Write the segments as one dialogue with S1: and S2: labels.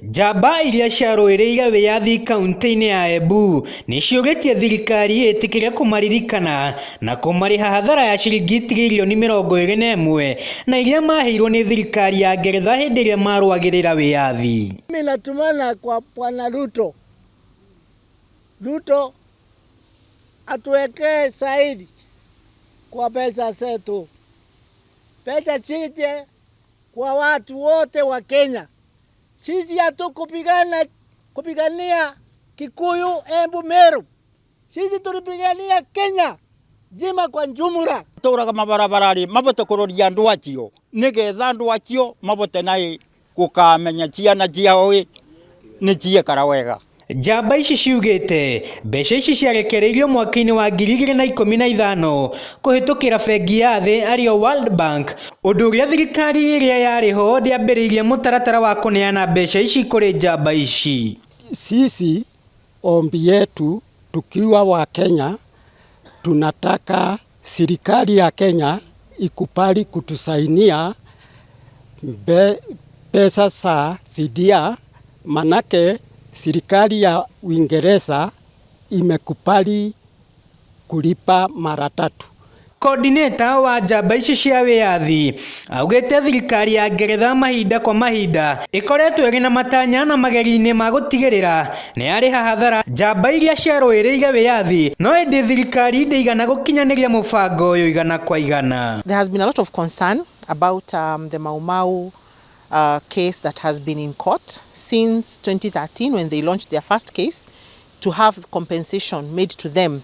S1: Njamba iria ciarũĩrĩire wĩyathi kaunti-inĩ ya Embu nĩ ciũrĩtie thirikari ĩtĩkĩre kũmaririkana na kũmarĩha hathara ya ciringi tiririoni 21 na iria maheirwo nĩ thirikari ya Ngeretha hĩndĩ ĩrĩa marũagĩrĩra wĩyathi.
S2: Mimi natumana kwa Bwana Ruto. Ruto atuwekee saini kwa pesa zetu, pesa zije kwa watu wote wa Kenya. Sisi hatukupigana kupigania Kikuyu, Embu, Meru. Sisi tulipigania Kenya nzima kwa jumla.
S3: Tũraga mabarabara rĩ mabote kũroria andũ acio nĩgetha andũ acio mabote naĩ gũkamenya ciana ciao ĩ nĩ ciekara wega.
S1: Njamba ici ciugĩte mbeca ici ciarekereirio mwaka-inĩ wa 2015 kũhĩtũkĩra bengi ya thĩ ariyo World Bank, ũndũ ũrĩa thirikari ĩrĩa yarĩ ho ndĩambĩrĩirie mũtaratara wa kũneana mbeca ici kũrĩ njamba ici.
S4: Sisi ombi yetu tukiwa wa Kenya tunataka serikali ya Kenya ikubali kutusainia pesa za fidia, manake serikali ya Uingereza imekubali kulipa mara tatu.
S1: Coordinator wa njamba ici cia wĩyathi augĩte thirikari ya Ngeretha mahinda kwa mahinda ĩkoretwo ĩrĩ na matanya na magerio-inĩ ma gũtigĩrĩra nĩ yarĩha hathara njamba iria ciarũĩrĩire wĩyathi, no ĩndĩ thirikari ndĩigana gũkinyanĩria mũbango ũyũ igana kwa igana.
S5: There has been a lot of concern about the Mau Mau case that has been in court since 2013 when they launched their first case to have compensation made to them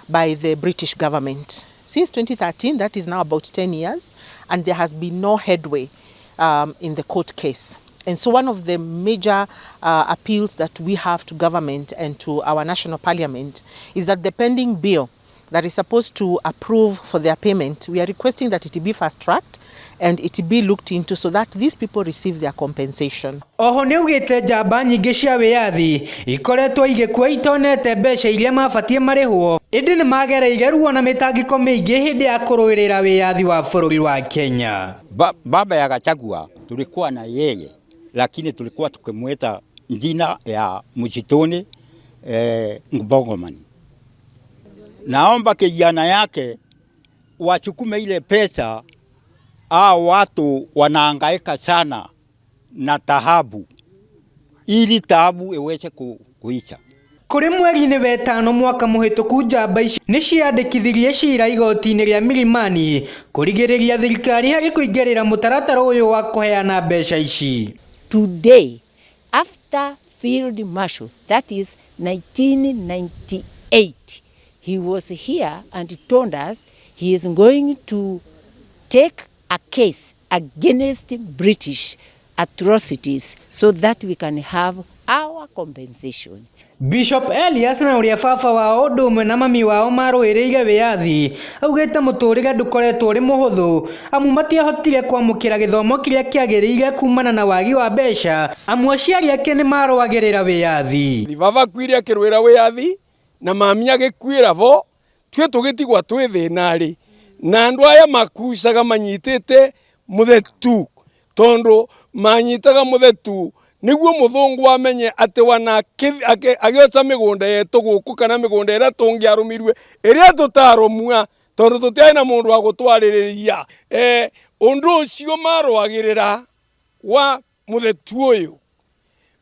S5: by the British government. Since 2013, that is now about 10 years, and there has been no headway in the court case. And so one of the major appeals that we have to government and to our national parliament is that the pending bill that is supposed to approve for their payment, we are requesting that it be fast-tracked and it be looked into so that these people receive their compensation.
S1: Oho nĩaugĩte njamba nyingĩ cia wĩyathi ikoretwo igĩkua itonete mbeca iria mabatiĩ marĩhwo, ĩndĩ nĩmagereire ruo na mĩtangĩko mĩingĩ hĩndĩ ya kũrũĩrĩra wĩyathi wa bũrũri wa Kenya.
S3: Baba ya Gachagua tulikuwa na yeye, lakini tulikuwa tukimwita jina ya msituni Mbongomani. Naomba kijana yake wachukume ile pesa, hao watu wanahangaika sana na taabu, ili taabu iweze kuisha.
S1: Kũrĩ mweri-inĩ wetano mwaka mũhĩtũku njamba ici nĩ ciandĩkithirie cira igoti-inĩ rĩa Milimani kũrigĩrĩria thirikari harĩ kũingĩrĩra mũtaratara ũyũ wa kũheana mbeca ici.
S6: Today, after Field Marshal, that is 1998, he was here and told us he is going to take a case against British atrocities so that we can have our compensation.
S1: Bishop Elias na ũrĩa baba wao ũndũ ũmwe na mami wao marũĩrĩire wĩyathi augĩte mũtũrĩre ndũkoretwo ũrĩ mũhũthũ amu matiahotire kwamũkĩra gĩthomo kĩrĩa kĩagĩrĩire kumana na wagi wa mbeca amu aciari ake nĩ marũagĩrĩra wĩyathi.
S7: Baba akuire akĩrũĩra wĩyathi na mami agĩkuĩra bo twĩ tũgĩtigwa twĩ thĩna-rĩ na andũ aya makucaga manyitĩte mũthetu tondu manyitaga mũthetu niguo muthungu amenye ati wana agioca migunda yetu guku kana migunda ira tungiarumirwe iria tutarumua tondu tutiari na mundu wa gutwaririria undu ucio marwagirira wa muthetu uyu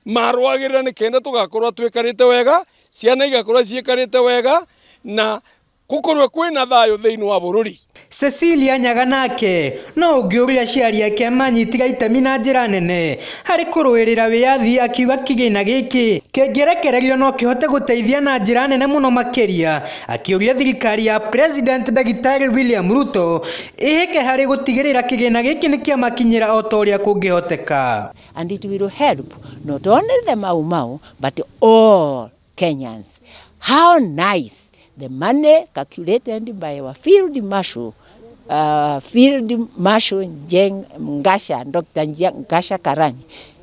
S7: marwagirira ni kenda tugakorwo twikarite wega, ciana igakorwo ciikarite wega na gukorwo kwina thayo thiini wa bururi.
S1: Cecilia Nyaga nake no ũngĩ ũrĩa aciari ake manyitire itemi na njĩra nene harĩ kũrũĩrĩra wĩyathi akiuga kĩgĩna gĩkĩ kĩngĩrekererio no kĩhote gũteithia na njĩra nene mũno makĩria, akĩũria thirikari ya President Ndagĩtarĩ William Ruto ĩhĩke harĩ gũtigĩrĩra kĩgĩna gĩkĩ nĩ kĩamakinyĩra o ta ũrĩa kũngĩhoteka.
S6: And it will help not only the Mau Mau but all Kenyans. How nice the money calculated by our Field Marshal, Field Marshal Njeng Ngasha, Dr. Ngasha Karani,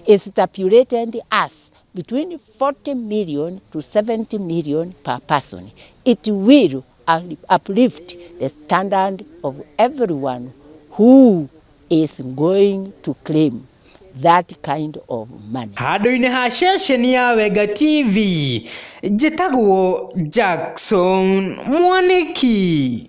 S6: is stipulated as between 40 million to 70 million per person. It will uplift the standard of everyone who is going to claim that kind of money.
S1: Handũ-inĩ ha ceceni ya Wenga TV, njĩtagwo Jackson Mwanĩki.